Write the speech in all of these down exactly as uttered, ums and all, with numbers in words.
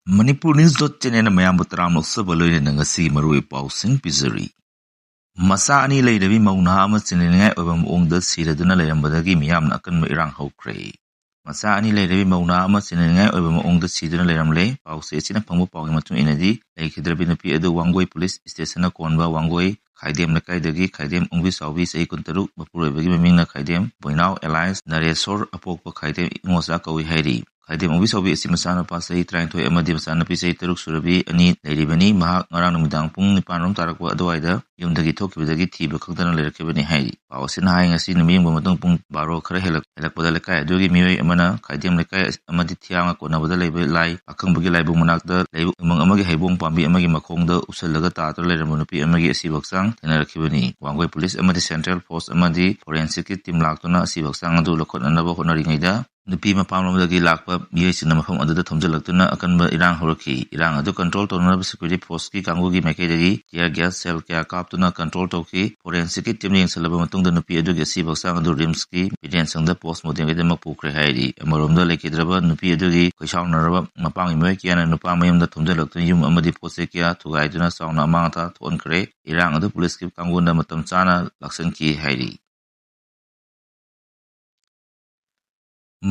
Manipur News dot N N ꯃꯌꯥꯝꯕꯨ ꯇꯔꯥꯝꯅ ꯑꯣꯛꯆꯕ ꯂꯣꯏꯅꯅ ꯉꯁꯤꯒꯤ ꯃꯔꯨꯑꯣꯏꯕ ꯄꯥꯎꯁꯤꯡ ꯄꯤꯖꯔꯤ꯫ ꯃꯆꯥ ꯑꯅꯤ ꯂꯩꯔꯕꯤ ꯃꯧ ꯅꯍꯥ ꯑꯃ ꯆꯤꯟꯅꯅꯤꯡꯉꯥꯏ ꯑꯣꯏꯕ ꯃꯑꯣꯡꯗ ꯁꯤꯔꯗꯨꯅ ꯂꯩꯔꯝꯕꯗꯒꯤ ꯃꯤꯌꯥꯝꯅ ꯑꯀꯟꯕ ꯏꯔꯥꯡ ꯍꯧꯈ꯭ꯔꯦ꯫ ꯃꯆꯥ ꯑꯅꯤ ꯂꯩꯔꯕꯤ ꯃꯧ ꯅꯍꯥ ꯑꯃ ꯆꯤꯟꯅꯅꯤꯡꯉꯥꯏ ꯑꯣꯏꯕ ꯃꯑꯣꯡꯗ ꯁꯤꯗꯨꯅ ꯂꯩꯔꯝꯂꯦ꯫ ꯄꯥꯎꯆꯦ ꯑꯁꯤꯅ ꯐꯪꯕ ꯄꯥꯎꯒꯤ ꯃꯇꯨꯡ ꯏꯟꯅꯗꯤ, ꯂꯩꯈꯤꯗ꯭ꯔꯕꯤ ꯅꯨꯄꯤ ꯑꯗꯨ ꯋꯥꯡꯒꯣꯏ ꯄꯨꯂꯤꯁ ꯁ꯭ꯇꯦꯁꯟꯅ ꯀꯣꯟꯕ ꯋꯥꯡꯒꯣꯏ ꯈꯥꯏꯗꯦꯝ ꯂꯩꯀꯥꯏꯗꯒꯤ ꯈꯥꯏꯗꯦꯝ ꯑꯣꯡꯕꯤ ꯆꯥꯎꯕꯤ, ꯆꯍꯤ ꯀꯨꯟꯇꯔꯨꯛ, ꯃꯄꯨꯔꯣꯏꯕꯒꯤ ꯃꯃꯤꯡꯅ ꯈꯥꯏꯗꯦꯝ ꯕꯣꯏꯅꯥꯎ alias ꯅꯔꯦꯁꯣꯔ, ꯑꯄꯣꯛꯄ ꯈꯥꯏꯗꯦꯝ ꯏꯉꯣꯆꯥ ꯀꯧꯏ ꯍꯥꯏꯔꯤ꯫ ꯈꯥꯏꯗꯦꯝ ꯑꯣꯡꯕꯤ ꯆꯥꯎꯕꯤ ꯑꯁꯤ ꯃꯆꯥꯅꯨꯄꯥ ꯆꯍꯤ ꯇꯔꯥꯅꯤꯊꯣꯏ ꯑꯃꯗꯤ ꯃꯆꯥꯅꯨꯄꯤ ꯆꯍꯤ ꯇꯔꯨꯛ ꯁꯨꯔꯕꯤ ꯑꯅꯤ ꯂꯩꯔꯤꯕꯅꯤ꯫ ꯃꯍꯥꯛ ꯉꯔꯥꯡ ꯅꯨꯃꯤꯗꯥꯡ ꯄꯨꯡ ꯅꯤꯄꯥꯟ ꯔꯣꯝ ꯇꯥꯔꯛꯄ ꯑꯗꯨꯋꯥꯏꯗ ꯌꯨꯝꯗꯒꯤ ꯊꯣꯛꯈꯤꯕꯗꯒꯤ ꯊꯤꯕ ꯈꯪꯗꯅ ꯂꯩꯔꯛꯈꯤꯕꯅꯤ ꯍꯥꯏꯔꯤ꯫ ꯄꯥꯎ ꯑꯁꯤꯅ ꯍꯥꯏ, ꯉꯁꯤ ꯅꯨꯃꯤꯠ ꯌꯨꯡꯕ ꯃꯇꯨꯡ ꯄꯨꯡ ꯕꯥꯔꯣ ꯈꯔ ꯍꯦꯜꯂꯛ-, ꯍꯦꯜꯂꯛꯄꯗ ꯂꯩꯀꯥꯏ ꯑꯗꯨꯒꯤ ꯃꯤꯑꯣꯏ ꯑꯃꯅ ꯈꯥꯏꯗꯦꯝ ꯂꯩꯀꯥꯏ ꯑꯃꯗꯤ ꯊꯤꯌꯥꯡꯒ ꯀꯣꯟꯅꯕꯗ ꯂꯩꯕ ꯂꯥꯏ ꯑꯈꯪꯕꯒꯤ ꯂꯥꯏꯕꯨꯡ ꯃꯅꯥꯛꯇ ꯂꯩꯕ ꯎꯃꯪ ꯑꯃꯒꯤ ꯍꯩꯕꯣꯡ ꯄꯥꯝꯕꯤ ꯑꯃꯒꯤ ꯃꯈꯣꯡꯗ ꯎꯞꯁꯜꯂꯒ ꯇꯥꯗꯨꯅ ꯂꯩꯔꯝꯕ ꯅꯨꯄꯤ ꯑꯃꯒꯤ ꯑꯁꯤꯕ ꯍꯛꯆꯥꯡ ꯊꯦꯡꯅꯔꯛꯈꯤꯕꯅꯤ꯫ ꯋꯥꯡꯒꯣꯏ ꯄꯨꯂꯤꯁ ꯑꯃꯗꯤ ꯁꯦꯟꯇ꯭ꯔꯦꯜ ꯐꯣꯔꯁ ꯑꯃꯗꯤ ꯐꯣꯔꯦꯟꯁꯤꯛꯀꯤ ꯇꯤꯝ ꯂꯥꯛꯇꯨꯅ ꯑꯁꯤꯕ ꯍꯛꯆꯥꯡ ꯑꯗꯨ ꯂꯧꯈꯠꯅꯅꯕ ꯍꯣꯠꯅꯔꯤꯉꯩꯗ, ꯅꯨꯄꯤ ꯃꯄꯥꯝꯂꯣꯝꯗꯒꯤ ꯂꯥꯛꯄ ꯃꯤꯑꯣꯏꯁꯤꯡꯅ ꯃꯐꯝ ꯑꯗꯨꯗ ꯊꯣꯝꯖꯤꯜꯂꯛꯇꯨꯅ ꯑꯀꯟꯕ ꯏꯔꯥꯡ ꯍꯧꯔꯛꯈꯤ꯫ ꯏꯔꯥꯡ ꯑꯗꯨ ꯀꯟꯇ꯭ꯔꯣꯜ ꯇꯧꯅꯅꯕ ꯁꯦꯀ꯭ꯌꯨꯔꯤꯇꯤ ꯐꯣꯔꯁꯀꯤ ꯀꯥꯡꯕꯨꯒꯤ ꯃꯥꯏꯀꯩꯗꯒꯤ ꯇꯤꯌꯔ ꯒ꯭ꯌꯥꯁ ꯁꯦꯜ ꯀꯌꯥ ꯀꯥꯞꯇꯨꯅ ꯀꯟꯇ꯭ꯔꯣꯜ ꯇꯧꯈꯤ꯫ ꯐꯣꯔꯦꯟꯁꯤꯛꯀꯤ ꯇꯤꯝꯅ ꯌꯦꯡꯁꯤꯜꯂꯕ ꯃꯇꯨꯡꯗ ꯅꯨꯄꯤ ꯑꯗꯨꯒꯤ ꯑꯁꯤꯕ ꯍꯛꯆꯥꯡ ꯑꯗꯨ ꯔꯤꯝꯁꯀꯤ ꯕꯤꯔꯦꯟꯁꯪꯗ ꯄꯣꯁꯃꯣꯔꯇꯦꯝꯒꯤꯗꯃꯛ ꯄꯨꯈ꯭ꯔꯦ ꯍꯥꯏꯔꯤ꯫ ꯑꯃꯔꯣꯝꯗ, ꯂꯩꯈꯤꯗ꯭ꯔꯕ ꯅꯨꯄꯤ ꯑꯗꯨꯒꯤ ꯈꯣꯏꯁꯥꯎꯅꯔꯕ ꯃꯄꯥꯝꯒꯤ ꯃꯤꯑꯣꯏ ꯀꯌꯥꯅ ꯅꯨꯄꯥ ꯃꯌꯨꯝꯗ ꯊꯣꯝꯖꯤꯜꯂꯛꯇꯨꯅ ꯌꯨꯝ ꯑꯃꯗꯤ ꯄꯣꯠ ꯆꯩ ꯀꯌꯥ ꯊꯨꯒꯥꯏꯗꯨꯅ ꯆꯥꯎꯅ ꯑꯃꯥꯡ ꯑꯇꯥ ꯊꯣꯛꯍꯟꯈ꯭ꯔꯦ꯫ ꯏꯔꯥꯡ ꯑꯗꯨ ꯄꯨꯂꯤꯁꯀꯤ ꯀꯥꯡꯕꯨꯅ ꯃꯇꯝ ꯆꯥꯅ ꯂꯥꯛꯁꯤꯟꯈꯤ ꯍꯥꯏꯔꯤ꯫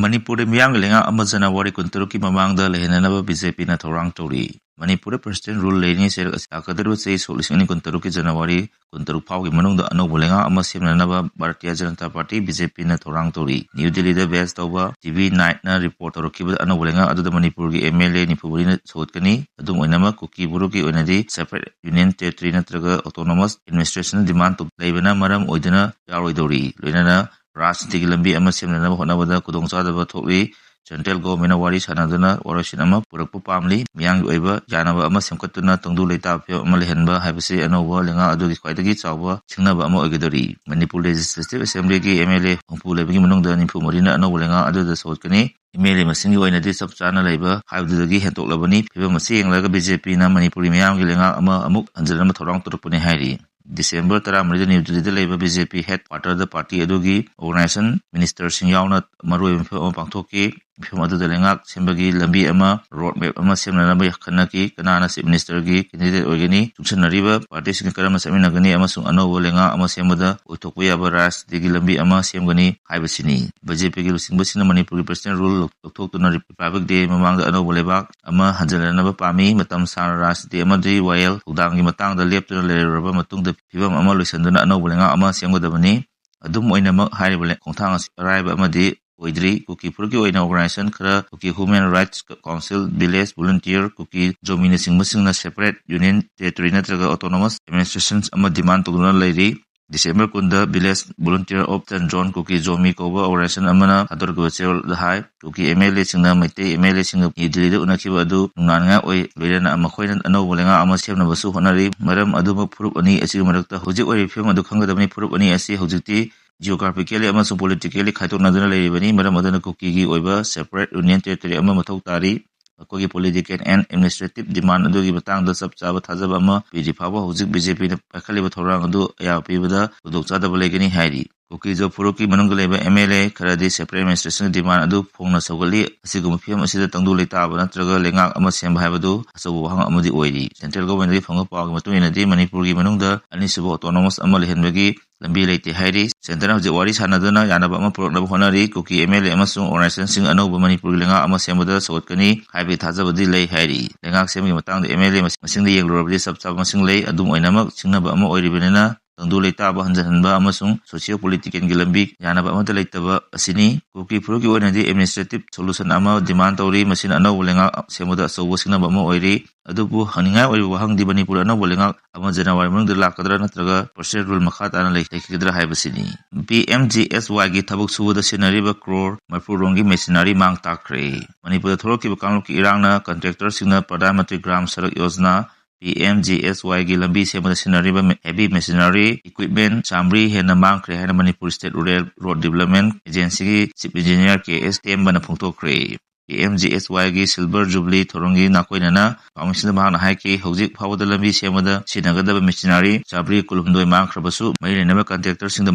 ꯃꯅꯤꯄꯨꯔꯗ ꯃꯤꯌꯥꯝꯒꯤ ꯂꯩꯉꯥꯛ ꯑꯃ ꯖꯅꯋꯥꯔꯤ ꯀꯨꯟꯇꯔꯨꯛꯀꯤ ꯃꯃꯥꯡꯗ ꯂꯩꯍꯟꯅꯅꯕ ꯕꯤꯖꯦꯄꯤꯅ ꯊꯧꯔꯥꯡ ꯇꯧꯔꯤ꯫ ꯃꯅꯤꯄꯨꯔꯗ ꯄ꯭ꯔꯁꯤꯗꯦꯟ ꯔꯨꯜ ꯂꯩꯔꯤꯉꯩ ꯆꯩꯔꯛ ꯑꯁꯤ ꯂꯥꯛꯀꯗꯧꯔꯤꯕ ꯆꯍꯤ ꯁꯣꯛ ꯂꯤꯁꯤꯡ ꯑꯅꯤ ꯀꯨꯟꯇꯔꯨꯛꯀꯤ ꯖꯅꯋꯥꯔꯤ ꯀꯨꯟꯇꯔꯨꯛ ꯐꯥꯎꯒꯤ ꯃꯅꯨꯡꯗ ꯑꯅꯧꯕ ꯂꯩꯉꯥꯛ ꯑꯃ ꯁꯦꯝꯅꯅꯕ ꯚꯥꯔꯇꯤꯌ ꯖꯅꯇꯥ ꯄꯥꯔꯇꯤ, ꯕꯤꯖꯦꯄꯤꯅ ꯊꯧꯔꯥꯡ ꯇꯧꯔꯤ꯫ ꯅ꯭ꯌꯨ ꯗꯤꯜꯂꯤꯗ ꯕꯦꯖ ꯇꯧꯕ ꯇꯤ ꯚꯤ ꯅꯥꯏꯟꯅ ꯔꯤꯄꯣꯔꯠ ꯇꯧꯔꯛꯈꯤꯕꯗ ꯑꯅꯧꯕ ꯂꯩꯉꯥꯛ ꯑꯗꯨꯗ ꯃꯅꯤꯄꯨꯔꯒꯤ ꯑꯦꯝ ꯑꯦꯜ ꯑꯦ ꯅꯤꯐꯨ ꯃꯔꯤꯅ ꯁꯧꯒꯠꯀꯅꯤ꯫ ꯑꯗꯨꯝ ꯑꯣꯏꯅꯃꯛ, ꯀꯨꯀꯤ ꯕꯣꯔꯣꯒꯤ ꯑꯣꯏꯅꯗꯤ ꯁꯦꯄꯔꯦꯠ ꯌꯨꯅꯤꯌꯟ ꯇꯦꯔꯤꯇꯣꯔꯤ ꯅꯠꯇ꯭ꯔꯒ ꯑꯣꯇꯣꯅꯣꯃꯁ ꯑꯦꯗꯃꯤꯅꯤꯁꯇ꯭ꯔꯦꯁꯟ ꯗꯤꯃꯥꯟ ꯂꯩꯕꯅ ꯃꯔꯝ ꯑꯣꯏꯗꯨꯅ ꯌꯥꯔꯣꯏꯗꯧꯔꯤ꯫ ꯂꯣꯏꯅꯅ ꯔꯥꯖꯅꯤꯇꯤꯒꯤ ꯂꯝꯕꯤ ꯑꯃ ꯁꯦꯝꯅꯅꯕ ꯍꯣꯠꯅꯕꯗ ꯈꯨꯗꯣꯡꯆꯥꯗꯕ ꯊꯣꯛꯂꯤ꯫ ꯁꯦꯟꯇ꯭ꯔꯦꯜ ꯒꯣꯚꯔꯟꯃꯦꯟꯠꯅ ꯋꯥꯔꯤ ꯁꯥꯟꯅꯗꯨꯅ ꯋꯥꯔꯣꯏꯁꯤꯟ ꯑꯃ ꯄꯨꯔꯛꯄ ꯄꯥꯝꯂꯤ꯫ ꯃꯤꯌꯥꯝꯒꯤ ꯑꯣꯏꯕ ꯌꯥꯅꯕ ꯑꯃ ꯁꯦꯝꯒꯠꯇꯨꯅ ꯇꯪꯗꯨ ꯂꯩꯇꯥꯕ ꯐꯤꯕꯝ ꯑꯃ ꯂꯩꯍꯟꯕ ꯍꯥꯏꯕꯁꯤ ꯑꯅꯧꯕ ꯂꯩꯉꯥꯛ ꯑꯗꯨꯒꯤ ꯈ꯭ꯋꯥꯏꯗꯒꯤ ꯆꯥꯎꯕ ꯁꯤꯡꯅꯕ ꯑꯃ ꯑꯣꯏꯒꯗꯧꯔꯤ꯫ ꯃꯅꯤꯄꯨꯔ ꯂꯦꯖꯤꯁꯂꯦꯇꯤꯚ ꯑꯦꯁꯦꯝꯕ꯭ꯂꯤꯒꯤ ꯑꯦꯝ ꯑꯦꯜ ꯑꯦ ꯍꯨꯝꯐꯨ ꯂꯩꯕꯒꯤ ꯃꯅꯨꯡꯗ ꯅꯤꯐꯨ ꯃꯔꯤꯅ ꯑꯅꯧꯕ ꯂꯩꯉꯥꯛ ꯑꯗꯨꯗ ꯁꯧꯒꯠꯀꯅꯤ꯫ ꯑꯦꯝ ꯑꯦꯜ ꯑꯦ ꯃꯁꯤꯡꯒꯤ ꯑꯣꯏꯅꯗꯤ ꯆꯞ ꯆꯥꯅ ꯂꯩꯕ ꯍꯥꯏꯕꯗꯨꯗꯒꯤ ꯍꯦꯟꯗꯣꯛꯂꯕꯅꯤ꯫ ꯐꯤꯕꯝ ꯑꯁꯤ ꯌꯦꯡꯂꯒ ꯕꯤ ꯖꯦ ꯄꯤꯅ ꯃꯅꯤꯄꯨꯔꯒꯤ ꯃꯤꯌꯥꯝꯒꯤ ꯂꯩꯉꯥꯛ ꯑꯃ ꯑꯃꯨꯛ ꯍꯟꯖꯤꯟꯅꯕ ꯊꯧꯔꯥꯡ ꯇꯧꯔꯛꯄꯅꯤ ꯍꯥꯏꯔꯤ꯫ ꯗꯤꯁꯦꯝꯕꯔ ꯇꯔꯥꯃꯔꯤꯗ ꯅ꯭ꯌꯨ ꯗꯤꯜꯂꯤꯗ ꯂꯩꯕ ꯕꯤ ꯖꯦ ꯄꯤ ꯍꯦꯗ ꯀ꯭ꯋꯥꯇꯔꯗ ꯄꯥꯔꯇꯤ ꯑꯗꯨꯒꯤ ꯑꯣꯔꯒꯅꯥꯏꯖꯦꯁꯟ ꯃꯤꯅꯤꯁꯇꯔꯁꯤꯡ ꯌꯥꯎꯅ ꯃꯔꯨꯑꯣꯏꯕ ꯃꯤꯐꯝ ꯑꯃ ꯄꯥꯡꯊꯣꯛꯈꯤ꯫ ꯃꯤꯐꯝ ꯑꯗꯨꯗ ꯂꯩꯉꯥꯛ ꯁꯦꯝꯕꯒꯤ ꯂꯝꯕꯤ ꯑꯃ, ꯔꯣꯗ ꯃꯦꯞ ꯑꯃ ꯁꯦꯝꯅꯅꯕ ꯈꯟꯅꯈꯤ꯫ ꯀꯅꯥꯅ ꯆꯤꯐ ꯃꯤꯅꯤꯁꯇꯔꯒꯤ ꯀꯦꯟꯗꯤꯗꯦꯠ ꯑꯣꯏꯒꯅꯤ, ꯆꯨꯡꯁꯤꯟꯅꯔꯤꯕ ꯄꯥꯔꯇꯤꯁꯤꯡꯒ ꯀꯔꯝꯅ ꯆꯠꯃꯤꯟꯅꯒꯅꯤ ꯑꯃꯁꯨꯡ ꯑꯅꯧꯕ ꯂꯩꯉꯥꯛ ꯑꯃ ꯁꯦꯝꯕꯗ ꯑꯣꯏꯊꯣꯛꯄ ꯌꯥꯕ ꯔꯥꯖꯅꯤꯇꯤꯒꯤ ꯂꯝꯕꯤ ꯑꯃ ꯁꯦꯝꯒꯅꯤ ꯍꯥꯏꯕꯁꯤꯅꯤ꯫ ꯕꯤ ꯖꯦ ꯄꯤꯒꯤ ꯂꯨꯆꯤꯡꯕꯁꯤꯡꯅ ꯃꯅꯤꯄꯨꯔꯒꯤ ꯄ꯭ꯔꯁꯤꯗꯦꯟ ꯔꯨꯜ ꯂꯧꯊꯣꯛꯇꯨꯅ ꯔꯤꯄꯕ꯭ꯂꯤꯛ ꯗꯦ ꯃꯃꯥꯡꯗ ꯑꯅꯧꯕ ꯂꯩꯕꯥꯛ ꯑꯃ ꯍꯟꯖꯤꯜꯂꯛꯅꯕ ꯄꯥꯝꯃꯤ꯫ ꯃꯇꯝ ꯁꯥꯡꯅ ꯔꯥꯖꯅꯤꯇꯤ ꯑꯃꯗꯤ ꯋꯥꯌꯦꯜ ꯊꯧꯗꯥꯡꯒꯤ ꯃꯇꯥꯡꯗ ꯂꯦꯞꯇꯨꯅ ꯂꯩꯔꯨꯔꯕ ꯃꯇꯨꯡꯗ ꯐꯤꯕꯝ ꯑꯃ ꯂꯣꯏꯁꯤꯟꯗꯨꯅ ꯑꯅꯧꯕ ꯂꯩꯉꯥꯛ ꯑꯃ ꯁꯦꯝꯒꯗꯕꯅꯤ꯫ ꯑꯗꯨꯝ ꯑꯣꯏꯅꯃꯛ, ꯍꯥꯏꯔꯤꯕ ꯂꯩ-, ꯈꯣꯡꯊꯥꯡ ꯑꯁꯤ ꯑꯔꯥꯏꯕ ꯑꯃꯗꯤ ꯑꯣꯏꯗ꯭ꯔꯤ꯫ ꯀꯨꯀꯤ ꯐꯨꯔꯨꯞꯀꯤ ꯑꯣꯏꯅ ꯑꯣꯔꯒꯅꯥꯏꯖꯦꯁꯟ ꯈꯔ, Kuki human rights council, village volunteer, Kuki ꯖꯣꯃꯤꯅꯆꯤꯡꯕꯁꯤꯡꯅ ꯁꯦꯄꯔꯦꯠ ꯌꯨꯅꯤꯌꯟ ꯇꯦꯔꯤꯇꯣꯔꯤ ꯅꯠꯇ꯭ꯔꯒ ꯑꯣꯇꯣꯅꯣꯃꯁ ꯑꯦꯗꯃꯤꯅꯤꯁꯇ꯭ꯔꯦꯁꯟ ꯑꯃ ꯗꯤꯃꯥꯟ ꯇꯧꯗꯨꯅ ꯂꯩꯔꯤ꯫ ꯗꯤꯁꯦꯝꯕꯔ ꯀꯨꯟꯗ ꯚꯤꯂꯦꯖ ꯚꯣꯂꯨꯟꯇꯤꯌꯔ ꯑꯣꯐ ꯇꯟꯖꯣꯟ ꯀꯨꯀꯤ ꯖꯣꯃꯤ ꯀꯧꯕ ꯑꯣꯔꯒꯅꯥꯏꯖꯦꯁꯟ ꯑꯃꯅ ꯊꯥꯗꯣꯔꯛꯈꯤꯕ ꯆꯦꯔꯣꯜꯗ ꯍꯥꯏ, ꯀꯨꯀꯤ ꯑꯦꯝ ꯑꯦꯜ ꯑꯦꯁꯤꯡꯅ ꯃꯩꯇꯩ ꯑꯦꯝ ꯑꯦꯜ ꯑꯦꯁꯤꯡꯒ ꯗꯤꯜꯂꯤꯗ ꯎꯅꯈꯤꯕ ꯑꯗꯨ ꯅꯨꯡꯅꯥꯡꯅꯤꯡꯉꯥꯏ ꯑꯣꯏ꯫ ꯂꯣꯏꯅꯅ ꯃꯈꯣꯏꯅ ꯑꯅꯧꯕ ꯂꯩꯉꯥꯛ ꯑꯃ ꯁꯦꯝꯅꯕꯁꯨ ꯍꯣꯠꯅꯔꯤ꯫ ꯃꯔꯝ ꯑꯗꯨꯃꯛ ꯐꯨꯔꯨꯞ ꯑꯅꯤ ꯑꯁꯤꯒꯤ ꯃꯔꯛꯇ ꯍꯧꯖꯤꯛ ꯑꯣꯏꯔꯤꯕ ꯐꯤꯕꯝ ꯑꯗꯨ ꯈꯪꯒꯗꯕꯅꯤ꯫ ꯐꯨꯔꯨꯞ ꯑꯅꯤ ꯑꯁꯤ ꯍꯧꯖꯤꯛꯇꯤ geographically ꯑꯃꯁꯨꯡ politically ꯈꯥꯏꯗꯣꯛꯅꯗꯨꯅ ꯂꯩꯔꯤꯕꯅꯤ꯫ ꯃꯔꯝ ꯑꯗꯨꯅ ꯀꯨꯀꯤꯒꯤ ꯑꯣꯏꯕ separate union territory ꯑꯃ ꯃꯊꯧ ꯇꯥꯔꯤ꯫ ꯃꯈꯣꯏꯒꯤ political and administrative demand ꯑꯗꯨꯒꯤ ꯃꯇꯥꯡꯗ ꯆꯞ ꯆꯥꯕ ꯊꯥꯖꯕ ꯑꯃ ꯄꯤꯗ꯭ꯔꯤ ꯐꯥꯎꯕ ꯍꯧꯖꯤꯛ ꯕꯤ ꯖꯦ ꯄꯤꯅ ꯄꯥꯏꯈꯠꯂꯤꯕ ꯊꯧꯔꯥꯡ ꯑꯗꯨ ꯑꯌꯥꯕ ꯄꯤꯕꯗ ꯈꯨꯗꯣꯡꯆꯥꯗꯕ ꯂꯩꯒꯅꯤ ꯍꯥꯏꯔꯤ꯫ ꯀꯨꯀꯤꯖꯣ ꯐꯨꯔꯨꯞꯀꯤ ꯃꯅꯨꯡꯗ ꯂꯩꯕ ꯑꯦꯝ ꯑꯦꯜ ꯑꯦ ꯈꯔꯗꯤ separate administration demand ꯑꯗꯨ ꯐꯣꯡꯅ ꯁꯧꯒꯠꯂꯤ꯫ ꯑꯁꯤꯒꯨꯝꯕ ꯐꯤꯕꯝ ꯑꯁꯤꯗ ꯇꯪꯗꯨ ꯂꯩꯇꯥꯕ ꯅꯠꯇ꯭ꯔꯒ ꯂꯩꯉꯥꯛ ꯑꯃ ꯁꯦꯝꯕ ꯍꯥꯏꯕꯗꯨ ꯑꯆꯧꯕ ꯋꯥꯍꯪ ꯑꯃꯗꯤ ꯑꯣꯏꯔꯤ꯫ Central governmentꯗꯒꯤ ꯐꯪꯕ ꯄꯥꯎꯒꯤ ꯃꯇꯨꯡ ꯏꯟꯅꯗꯤ ꯃꯅꯤꯄꯨꯔꯒꯤ ꯃꯅꯨꯡꯗ ꯑꯅꯤꯁꯨꯕ autonomous ꯑꯃ ꯂꯩꯍꯟꯕꯒꯤ ꯂꯝꯕꯤ ꯂꯩꯇꯦ ꯍꯥꯏꯔꯤ꯫ Centreꯅ ꯍꯧꯖꯤꯛ ꯋꯥꯔꯤ ꯁꯥꯟꯅꯗꯨꯅ ꯌꯥꯅꯕ ꯑꯃ ꯄꯨꯔꯛꯅꯕ ꯍꯣꯠꯅꯔꯤ꯫ ꯀꯨꯀꯤ ꯑꯦꯝ ꯑꯦꯜ ꯑꯦ ꯑꯃꯁꯨꯡ organizationꯁꯤꯡ ꯑꯅꯧꯕ ꯃꯅꯤꯄꯨꯔꯒꯤ ꯂꯩꯉꯥꯛ ꯑꯃ ꯁꯦꯝꯕꯗ ꯁꯧꯒꯠꯀꯅꯤ ꯍꯥꯏꯕꯒꯤ ꯊꯥꯖꯕꯗꯤ ꯂꯩ ꯍꯥꯏꯔꯤ꯫ ꯂꯩꯉꯥꯛ ꯁꯦꯝꯕꯒꯤ ꯃꯇꯥꯡꯗ ꯑꯦꯝ ꯑꯦꯜ ꯑꯦ ꯃꯁꯤꯡꯗ ꯌꯦꯡꯂꯨꯔꯕꯗꯤ ꯆꯞ ꯆꯥꯕ ꯃꯁꯤꯡ ꯂꯩ꯫ ꯑꯗꯨꯝ ꯑꯣꯏꯅꯃꯛ, ꯁꯤꯡꯅꯕ ꯑꯃ ꯑꯣꯏꯔꯤꯕꯅꯤꯅ ꯇꯪꯗꯨ ꯂꯩꯇꯥꯕ ꯍꯟꯖꯍꯟꯕ ꯑꯃꯁꯨꯡ socio politicalꯒꯤ ꯂꯝꯕꯤ ꯌꯥꯅꯕ ꯑꯃꯠꯇ ꯂꯩꯇꯕ ꯑꯁꯤꯅꯤ꯫ ꯀꯨꯀꯤ ꯐꯨꯔꯨꯞꯀꯤ ꯑꯣꯏꯅꯗꯤ administrative solution ꯑꯃ demand ꯇꯧꯔꯤ꯫ ꯃꯁꯤꯅ ꯑꯅꯧꯕ ꯂꯩꯉꯥꯛ ꯁꯦꯝꯕꯗ ꯑꯆꯧꯕ ꯁꯤꯡꯅꯕ ꯑꯃ ꯑꯣꯏꯔꯤ꯫ ꯑꯗꯨꯕꯨ ꯍꯪꯅꯤꯡꯉꯥꯏ ꯑꯣꯏꯔꯤꯕ ꯋꯥꯍꯪꯗꯤ ꯃꯅꯤꯄꯨꯔꯗ ꯑꯅꯧꯕ ꯂꯩꯉꯥꯛ ꯑꯃ ꯖꯅꯋꯥꯔꯤ ꯃꯅꯨꯡꯗ ꯂꯥꯛꯀꯗ꯭ꯔꯥ ꯅꯠꯇ꯭ꯔꯒ presidential rule ꯃꯈꯥ ꯇꯥꯅ ꯂꯩ-, ꯂꯩꯈꯤꯒꯗ꯭ꯔꯥ ꯍꯥꯏꯕꯁꯤꯅꯤ꯫ ꯄꯤ ꯑꯦꯝ ꯖꯤ ꯑꯦꯁ ꯋꯥꯏꯒꯤ ꯊꯕꯛ ꯁꯨꯕꯗ ꯁꯤꯖꯤꯟꯅꯔꯤꯕ crore ꯃꯔꯤꯐꯨ ꯔꯣꯝꯒꯤ machinery ꯃꯥꯡ ꯇꯥꯛꯈ꯭ꯔꯦ꯫ ꯃꯅꯤꯄꯨꯔꯗ ꯊꯣꯛꯂꯛꯈꯤꯕ ꯀꯥꯡꯂꯨꯞꯀꯤ ꯏꯔꯥꯡꯅ contractorꯁꯤꯡꯅ Pradhan Mantri Gram Sadak Yojana, P M G S ꯋꯥꯏꯒꯤ ꯂꯝꯕꯤ ꯁꯦꯝꯕꯗ ꯁꯤꯖꯤꯟꯅꯔꯤꯕ heavy machinery equipment ꯆꯥꯃꯔꯤ ꯍꯦꯟꯅ ꯃꯥꯡꯈ꯭ꯔꯦ ꯍꯥꯏꯅ Manipur State Rural Road Development Agencyꯒꯤ Chief Engineer ꯀꯦ ꯑꯦꯁ ꯇꯦꯝꯕꯅ ꯐꯣꯡꯗꯣꯛꯈ꯭ꯔꯦ꯫ ꯄꯤ M G S ꯋꯥꯏꯒꯤ Silver Jubilee ꯊꯧꯔꯝꯒꯤ ꯅꯥꯀꯣꯏꯅꯅ ꯄꯥꯎꯃꯤꯁꯤꯡꯗ ꯃꯍꯥꯛꯅ ꯍꯥꯏꯈꯤ, ꯍꯧꯖꯤꯛ ꯐꯥꯎꯕꯗ ꯂꯝꯕꯤ ꯁꯦꯝꯕꯗ ꯁꯤꯖꯤꯟꯅꯒꯗꯕ machinery ꯆꯥꯃꯔꯤ ꯀꯨꯟꯍꯨꯝꯗꯣꯏ ꯃꯥꯡꯈ꯭ꯔꯕꯁꯨ, ꯃꯔꯤ ꯂꯩꯅꯕ contractorꯁꯤꯡꯗ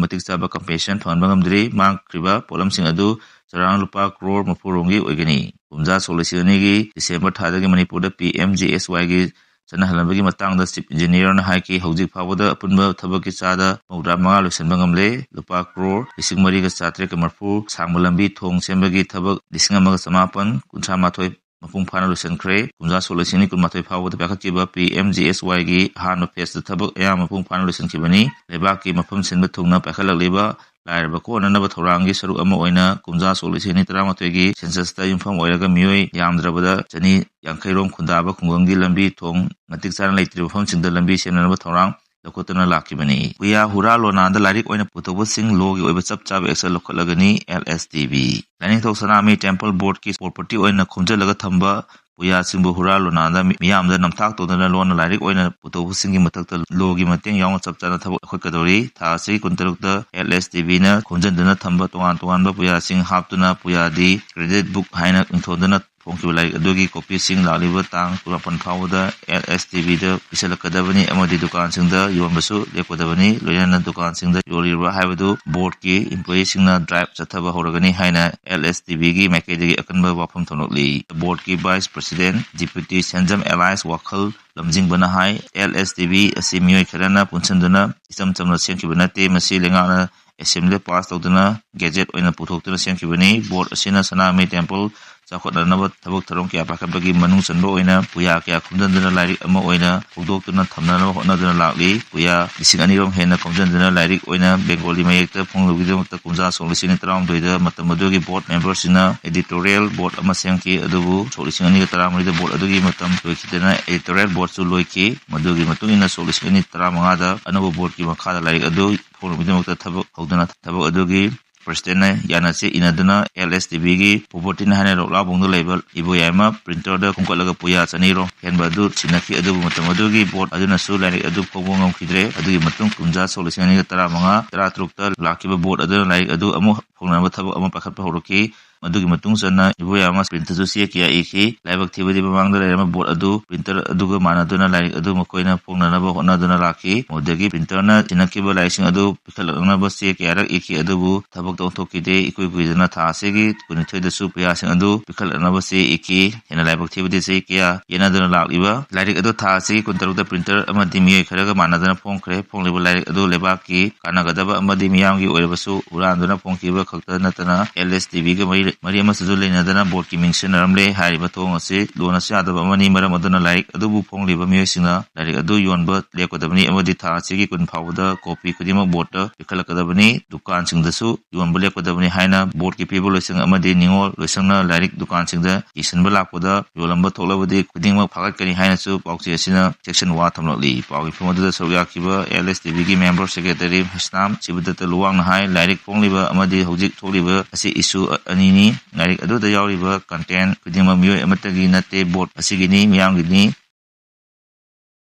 ꯃꯇꯤꯛ ꯆꯥꯕ compensation ꯐꯪꯍꯟꯕ ꯉꯝꯗ꯭ꯔꯤ꯫ ꯃꯥꯡꯈ꯭ꯔꯤꯕ ꯄꯣꯠꯂꯝꯁꯤꯡ ꯑꯗꯨ ꯆꯔꯥꯡ ꯂꯨꯄꯥ ꯀ꯭ꯔꯣꯔ ꯃꯔꯤꯐꯨ ꯔꯣꯝꯒꯤ ꯑꯣꯏꯒꯅꯤ꯫ ꯀꯨꯝꯖꯥ ꯁꯣꯛ ꯂꯤꯁꯤꯡ ꯑꯅꯤꯒꯤ ꯗꯤꯁꯦꯝꯕꯔ ꯊꯥꯗꯒꯤ ꯃꯅꯤꯄꯨꯔꯗ ꯄꯤ ꯑꯦꯝ ꯖꯤ ꯑꯦꯁ ꯋꯥꯏꯒꯤ ꯆꯠꯅꯍꯟꯅꯕꯒꯤ ꯃꯇꯥꯡꯗ Chief Engineerꯅ ꯍꯥꯏꯈꯤ, ꯍꯧꯖꯤꯛ ꯐꯥꯎꯕꯗ ꯑꯄꯨꯟꯕ ꯊꯕꯛꯀꯤ ꯆꯥꯗ ꯃꯧꯗ꯭ꯔꯥ ꯃꯉꯥ ꯂꯣꯏꯁꯤꯟꯕ ꯉꯝꯂꯦ꯫ ꯂꯨꯄꯥ ꯀ꯭ꯔꯣꯔ ꯂꯤꯁꯤꯡ ꯃꯔꯤꯒ ꯆꯥꯇ꯭ꯔꯦꯠꯀ ꯃꯔꯤꯐꯨ ꯁꯥꯡꯕ ꯂꯝꯕꯤ ꯊꯣꯡ ꯁꯦꯝꯕꯒꯤ ꯊꯕꯛ ꯂꯤꯁꯤꯡ ꯑꯃꯒ ꯆꯃꯥꯄꯟ ꯀꯨꯟꯊ꯭ꯔꯥ ꯃꯥꯊꯣꯏ ꯃꯄꯨꯡ ꯐꯥꯅ ꯂꯣꯏꯁꯤꯟꯈ꯭ꯔꯦ꯫ ꯀꯨꯝꯖꯥ ꯁꯣꯛ ꯂꯤꯁꯤꯡ ꯑꯅꯤ ꯀꯨꯟꯃꯥꯊꯣꯏ ꯐꯥꯎꯕꯗ ꯄꯥꯏꯈꯠꯈꯤꯕ ꯄꯤ ꯑꯦꯝ ꯖꯤ ꯑꯦꯁ ꯋꯥꯏꯒꯤ ꯑꯍꯥꯟꯕ phaseꯇ ꯊꯕꯛ ꯑꯌꯥꯝꯕ ꯃꯄꯨꯡ ꯐꯥꯅ ꯂꯣꯏꯁꯤꯟꯈꯤꯕꯅꯤ꯫ ꯂꯩꯕꯥꯛꯀꯤ ꯃꯐꯝ ꯁꯤꯟꯕ ꯊꯨꯡꯅ ꯄꯥꯏꯈꯠꯂꯛꯂꯤꯕ ꯂꯥꯏꯔꯕ ꯀꯣꯛꯍꯟꯅꯅꯕ ꯊꯧꯔꯥꯡꯒꯤ ꯁꯔꯨꯛ ꯑꯃ ꯑꯣꯏꯅ ꯀꯨꯝꯖꯥ ꯁꯣꯛ ꯂꯤꯁꯤꯡ ꯑꯅꯤ ꯇꯔꯥꯃꯥꯊꯣꯏꯒꯤ censusꯇ ꯌꯨꯝꯐꯝ ꯑꯣꯏꯔꯒ ꯃꯤꯑꯣꯏ ꯌꯥꯝꯗ꯭ꯔꯕꯗ ꯆꯅꯤ ꯌꯥꯡꯈꯩ ꯔꯣꯝ ꯈꯨꯟꯗꯥꯕ ꯈꯨꯡꯒꯪꯒꯤ ꯂꯝꯕꯤ ꯊꯣꯡ ꯃꯇꯤꯛ ꯆꯥꯅ ꯂꯩꯇ꯭ꯔꯤꯕ ꯃꯐꯝꯁꯤꯡꯗ ꯂꯝꯕꯤ ꯁꯦꯝꯅꯅꯕ ꯊꯧꯔꯥꯡ ꯂꯧꯈꯠꯇꯨꯅ ꯂꯥꯛꯈꯤꯕꯅꯤ꯫ ꯄꯨꯌꯥ ꯍꯨꯔꯥ ꯂꯣꯅꯥꯗ ꯂꯥꯏꯔꯤꯛ ꯑꯣꯏꯅ ꯄꯨꯊꯣꯛꯄꯁꯤꯡ lawꯒꯤ ꯑꯣꯏꯕ ꯆꯞ ꯆꯥꯕ action ꯂꯧꯈꯠꯂꯒꯅꯤ L S T B꯫ ꯂꯥꯏꯅꯤꯡꯊꯧ ꯁꯅꯥꯃꯍꯤ temple boardꯀꯤ property ꯑꯣꯏꯅ ꯈꯣꯝꯖꯤꯜꯂꯒ ꯊꯝꯕ ꯄꯨꯌꯥꯁꯤꯡꯕꯨ ꯍꯨꯔꯥ ꯂꯣꯅꯥꯗ ꯃꯤꯌꯥꯝꯗ ꯅꯝꯊꯥꯛ ꯇꯧꯗꯨꯅ ꯂꯣꯟꯅ ꯂꯥꯏꯔꯤꯛ ꯑꯣꯏꯅ ꯄꯨꯊꯣꯛꯄꯁꯤꯡꯒꯤ ꯃꯊꯛꯇ lawꯒꯤ ꯃꯇꯦꯡ ꯌꯥꯎꯅ ꯆꯞ ꯆꯥꯅ ꯊꯕꯛ ꯂꯧꯈꯠꯀꯗꯧꯔꯤ꯫ ꯊꯥ ꯑꯁꯤꯒꯤ ꯀꯨꯟꯇꯔꯨꯛꯇ L S T Bꯅ ꯈꯣꯝꯖꯤꯟꯗꯨꯅ ꯊꯝꯕ ꯇꯣꯉꯥꯟ ꯇꯣꯉꯥꯟꯕ ꯄꯨꯌꯥꯁꯤꯡ ꯍꯥꯞꯇꯨꯅ ꯄꯨꯌꯥ the Credit Book ꯍꯥꯏꯅ ꯃꯤꯡꯊꯣꯟꯗꯨꯅ ꯐꯣꯡꯈꯤꯕ ꯂꯥꯏꯔꯤꯛ ꯑꯗꯨꯒꯤ copyꯁꯤꯡ ꯂꯥꯛꯂꯤꯕ ꯇꯥꯡ ꯀꯨꯟꯃꯥꯄꯟ ꯐꯥꯎꯕꯗ L S T Bꯗ ꯄꯤꯁꯤꯜꯂꯛꯀꯗꯕꯅꯤ ꯑꯃꯗꯤ ꯗꯨꯀꯥꯟꯁꯤꯡꯗ ꯌꯣꯟꯕꯁꯨ ꯂꯦꯞꯀꯗꯕꯅꯤ꯫ ꯂꯣꯏꯅꯅ ꯗꯨꯀꯥꯟꯁꯤꯡꯗ ꯌꯣꯜꯂꯤꯕ꯭ꯔꯥ ꯍꯥꯏꯕꯗꯨ boardꯀꯤ employeeꯁꯤꯡꯅ drive ꯆꯠꯊꯕ ꯍꯧꯔꯒꯅꯤ ꯍꯥꯏꯅ L S T Bꯒꯤ ꯃꯥꯏꯀꯩꯗꯒꯤ ꯑꯀꯟꯕ ꯋꯥꯐꯝ ꯊꯣꯛꯂꯛꯂꯤ꯫ Boardꯀꯤ Vice President Deputy ꯁꯦꯟꯖꯝ ꯑꯦꯂꯥꯏꯁ ꯋꯥꯈꯜ ꯂꯝꯖꯤꯡꯕꯅ ꯍꯥꯏ, L S T B ꯑꯁꯤ ꯃꯤꯑꯣꯏ ꯈꯔꯅ ꯄꯨꯟꯁꯤꯟꯗꯨꯅ ꯏꯆꯝ ꯆꯝꯅ ꯁꯦꯝꯈꯤꯕ ꯅꯠꯇꯦ꯫ ꯃꯁꯤ ꯂꯩꯉꯥꯛꯅ assembly pass ꯇꯧꯗꯨꯅ gazette ꯑꯣꯏꯅ ꯄꯨꯊꯣꯛꯇꯨꯅ ꯁꯦꯝꯈꯤꯕꯅꯤ꯫ Board ꯑꯁꯤꯅ ꯁꯅꯥꯃꯍꯤ temple ꯆꯥꯎꯈꯠꯅꯅꯕ ꯊꯕꯛ ꯊꯧꯔꯝ ꯀꯌꯥ ꯄꯥꯏꯈꯠꯄꯒꯤ ꯃꯅꯨꯡ ꯆꯟꯕ ꯑꯣꯏꯅ ꯄꯨꯌꯥ ꯀꯌꯥ ꯈꯣꯝꯖꯤꯟꯗꯨꯅ ꯂꯥꯏꯔꯤꯛ ꯑꯃ ꯑꯣꯏꯅ ꯐꯣꯡꯗꯣꯛꯇꯨꯅ ꯊꯝꯅꯅꯕ ꯍꯣꯠꯅꯗꯨꯅ ꯂꯥꯛꯂꯤ꯫ ꯄꯨꯌꯥ ꯂꯤꯁꯤꯡ ꯑꯅꯤ ꯔꯣꯝ ꯍꯦꯟꯅ ꯈꯣꯝꯖꯤꯟꯗꯨꯅ ꯂꯥꯏꯔꯤꯛ ꯑꯣꯏꯅ Bengali ꯃꯌꯦꯛꯇ ꯐꯣꯡꯂꯤꯕꯒꯤꯗꯃꯛꯇ ꯀꯨꯝꯖꯥ ꯁꯣꯛ ꯂꯤꯁꯤꯡ ꯑꯅꯤ ꯇꯔꯥꯍꯨꯝꯗꯣꯏꯗ ꯃꯇꯝ ꯑꯗꯨꯒꯤ board memberꯁꯤꯡꯅ editorial board ꯑꯃ ꯁꯦꯝꯈꯤ꯫ ꯑꯗꯨꯕꯨ ꯁꯣꯛ ꯂꯤꯁꯤꯡ ꯑꯅꯤꯒ ꯇꯔꯥꯃꯔꯤꯗ board ꯑꯗꯨꯒꯤ ꯃꯇꯝ ꯂꯣꯏꯈꯤꯗꯅ editorial boardꯁꯨ ꯂꯣꯏꯈꯤ꯫ ꯃꯗꯨꯒꯤ ꯃꯇꯨꯡ ꯏꯟꯅ ꯁꯣꯛ ꯂꯤꯁꯤꯡ ꯑꯅꯤ ꯇꯔꯥꯃꯉꯥꯗ ꯑꯅꯧꯕ boardꯀꯤ ꯃꯈꯥꯗ ꯂꯥꯏꯔꯤꯛ ꯑꯗꯨ ꯐꯣꯡꯅꯕꯒꯤꯗꯃꯛꯇ ꯊꯕꯛ ꯍꯧꯗꯨꯅ ꯊꯕꯛ ꯑꯗꯨꯒꯤ presidentꯅ ꯌꯥꯅꯆꯦ ꯏꯅꯗꯨꯅ L S T Bꯒꯤ propertyꯅꯤ ꯍꯥꯏꯅ ꯂꯣꯛꯂꯥꯕꯣꯡꯗ ꯂꯩꯕ ꯏꯕꯣꯌꯥꯏꯃ printerꯗ ꯈꯣꯝꯒꯠꯂꯒ ꯄꯨꯌꯥ ꯆꯅꯤ ꯔꯣꯝ ꯍꯦꯟꯕ ꯑꯗꯨ ꯁꯤꯟꯅꯈꯤ꯫ ꯑꯗꯨꯕꯨ ꯃꯇꯝ ꯑꯗꯨꯒꯤ board ꯑꯗꯨꯅꯁꯨ ꯂꯥꯏꯔꯤꯛ ꯑꯗꯨ ꯐꯣꯡꯕ ꯉꯝꯈꯤꯗ꯭ꯔꯦ꯫ ꯑꯗꯨꯒꯤ ꯃꯇꯨꯡ ꯀꯨꯝꯖꯥ ꯁꯣꯛ ꯂꯤꯁꯤꯡ ꯑꯅꯤꯒ ꯇꯔꯥꯃꯉꯥ ꯇꯔꯥꯇꯔꯨꯛꯇ ꯂꯥꯛꯈꯤꯕ board ꯑꯗꯨꯅ ꯂꯥꯏꯔꯤꯛ ꯑꯗꯨ ꯑꯃꯨꯛ ꯐꯣꯡꯅꯕ ꯊꯕꯛ ꯑꯃ ꯄꯥꯏꯈꯠꯄ ꯍꯧꯔꯛꯈꯤ꯫ ꯃꯗꯨꯒꯤ ꯃꯇꯨꯡ ꯆꯟꯅ ꯏꯕꯣꯌꯥꯝ ꯑꯃ printerꯁꯨ ꯆꯦ ꯀꯌꯥ ꯏꯈꯤ꯫ ꯂꯥꯏꯕꯛ ꯊꯤꯕꯗꯤ ꯃꯃꯥꯡꯗ ꯂꯩꯔꯝꯕ board ꯑꯗꯨ printer ꯑꯗꯨꯒ ꯃꯥꯟꯅꯗꯨꯅ ꯂꯥꯏꯔꯤꯛ ꯑꯗꯨ ꯃꯈꯣꯏꯅ ꯐꯣꯡꯅꯅꯕ ꯍꯣꯠꯅꯗꯨꯅ ꯂꯥꯛꯈꯤ꯫ ꯃꯗꯨꯗꯒꯤ printerꯅ ꯁꯤꯟꯅꯈꯤꯕ ꯂꯥꯏꯔꯤꯛꯁꯤꯡ ꯑꯗꯨ ꯄꯤꯈꯠꯂꯛꯅꯕ ꯆꯦ ꯀꯌꯥꯔꯛ ꯏꯈꯤ, ꯑꯗꯨꯕꯨ ꯊꯕꯛꯇ ꯑꯣꯟꯊꯣꯛꯈꯤꯗꯦ꯫ ꯏꯀꯨꯏ ꯀꯨꯏꯗꯅ ꯊꯥ ꯑꯁꯤꯒꯤ ꯀꯨꯟꯅꯤꯊꯣꯏꯗꯁꯨ ꯄꯩꯁꯥꯁꯤꯡ ꯑꯗꯨ ꯄꯤꯈꯠꯂꯛꯅꯕ ꯆꯦ ꯏꯈꯤ꯫ ꯍꯦꯟꯅ ꯂꯥꯏꯕꯛ ꯊꯤꯕꯗꯤ ꯆꯍꯤ ꯀꯌꯥ ꯌꯦꯠꯅꯗꯨꯅ ꯂꯥꯛꯂꯤꯕ ꯂꯥꯏꯔꯤꯛ ꯑꯗꯨ ꯊꯥ ꯑꯁꯤꯒꯤ ꯀꯨꯟꯇꯔꯨꯛꯇ printer ꯑꯃꯗꯤ ꯃꯤꯑꯣꯏ ꯈꯔꯒ ꯃꯥꯟꯅꯗꯅ ꯐꯣꯡꯈ꯭ꯔꯦ꯫ ꯐꯣꯡꯂꯤꯕ ꯂꯥꯏꯔꯤꯛ ꯑꯗꯨ ꯂꯩꯕꯥꯛꯀꯤ ꯀꯥꯟꯅꯒꯗꯕ ꯑꯃꯗꯤ ꯃꯤꯌꯥꯝꯒꯤ ꯑꯣꯏꯔꯕꯁꯨ ꯍꯨꯔꯥꯟꯗꯨꯅ ꯐꯣꯡꯈꯤꯕ ꯈꯛꯇ ꯅꯠꯇꯅ LSTVꯒ ꯃꯔꯤ, ꯃꯔꯤ ꯑꯃꯁꯨ ꯂꯩꯅꯗꯅ boardꯀꯤ ꯃꯤꯡ ꯁꯤꯖꯤꯟꯅꯔꯝꯂꯦ꯫ ꯍꯥꯏꯔꯤꯕ ꯊꯧꯑꯣꯡ ꯑꯁꯤ ꯂꯣꯟꯅꯁꯨ ꯌꯥꯗꯕ ꯑꯃꯅꯤ꯫ ꯃꯔꯝ ꯑꯗꯨꯅ ꯂꯥꯏꯔꯤꯛ ꯑꯗꯨꯕꯨ ꯐꯣꯡꯂꯤꯕ ꯃꯤꯑꯣꯏꯁꯤꯡꯅ ꯂꯥꯏꯔꯤꯛ ꯑꯗꯨ ꯌꯣꯟꯕ ꯂꯦꯞꯀꯗꯕꯅꯤ ꯑꯃꯗꯤ ꯊꯥ ꯑꯁꯤꯒꯤ ꯀꯨꯟ ꯐꯥꯎꯕꯗ copy ꯈꯨꯗꯤꯡꯃꯛ boardꯇ ꯄꯤꯈꯠꯂꯛꯀꯗꯕꯅꯤ꯫ ꯗꯨꯀꯥꯟꯁꯤꯡꯗꯁꯨ ꯌꯣꯟꯕ ꯂꯦꯞꯀꯗꯕꯅꯤ ꯍꯥꯏꯅ boardꯀꯤ ꯄꯤꯕ ꯂꯣꯏꯁꯪ ꯑꯃꯗꯤ ꯅꯤꯉꯣꯜ ꯂꯣꯏꯁꯪꯅ ꯂꯥꯏꯔꯤꯛ ꯗꯨꯀꯥꯟꯁꯤꯡꯗ ꯌꯦꯡꯁꯤꯟꯕ ꯂꯥꯛꯄꯗ ꯌꯣꯜꯂꯝꯕ ꯊꯣꯛꯂꯕꯗꯤ ꯈꯨꯗꯤꯡꯃꯛ ꯐꯥꯒꯠꯀꯅꯤ ꯍꯥꯏꯅꯁꯨ ꯄꯥꯎꯆꯦ ꯑꯁꯤꯅ ꯆꯦꯛꯁꯤꯟ ꯋꯥ ꯊꯝꯂꯛꯂꯤ꯫ ꯄꯥꯎꯒꯤ ꯃꯐꯝ ꯑꯗꯨꯗ ꯁꯔꯨꯛ ꯌꯥꯈꯤꯕ LSTVꯒꯤ member secretary ꯍꯩꯁꯅꯥꯝ ꯁꯤꯕꯗꯠꯇ ꯂꯨꯋꯥꯡꯅ ꯍꯥꯏ, ꯂꯥꯏꯔꯤꯛ ꯐꯣꯡꯂꯤꯕ ꯑꯃꯗꯤ ꯍꯧꯖꯤꯛ ꯊꯣꯛꯂꯤꯕ ꯑꯁꯤ issue ꯑꯅꯤꯅꯤ꯫ ꯂꯥꯏꯔꯤꯛ ꯑꯗꯨꯗ ꯌꯥꯎꯔꯤꯕ content ꯈꯨꯗꯤꯡꯃꯛ ꯃꯤꯑꯣꯏ ꯑꯃꯠꯇꯒꯤ ꯅꯠꯇꯦ, board ꯑꯁꯤꯒꯤꯅꯤ, ꯃꯤꯌꯥꯝꯒꯤꯅꯤ꯫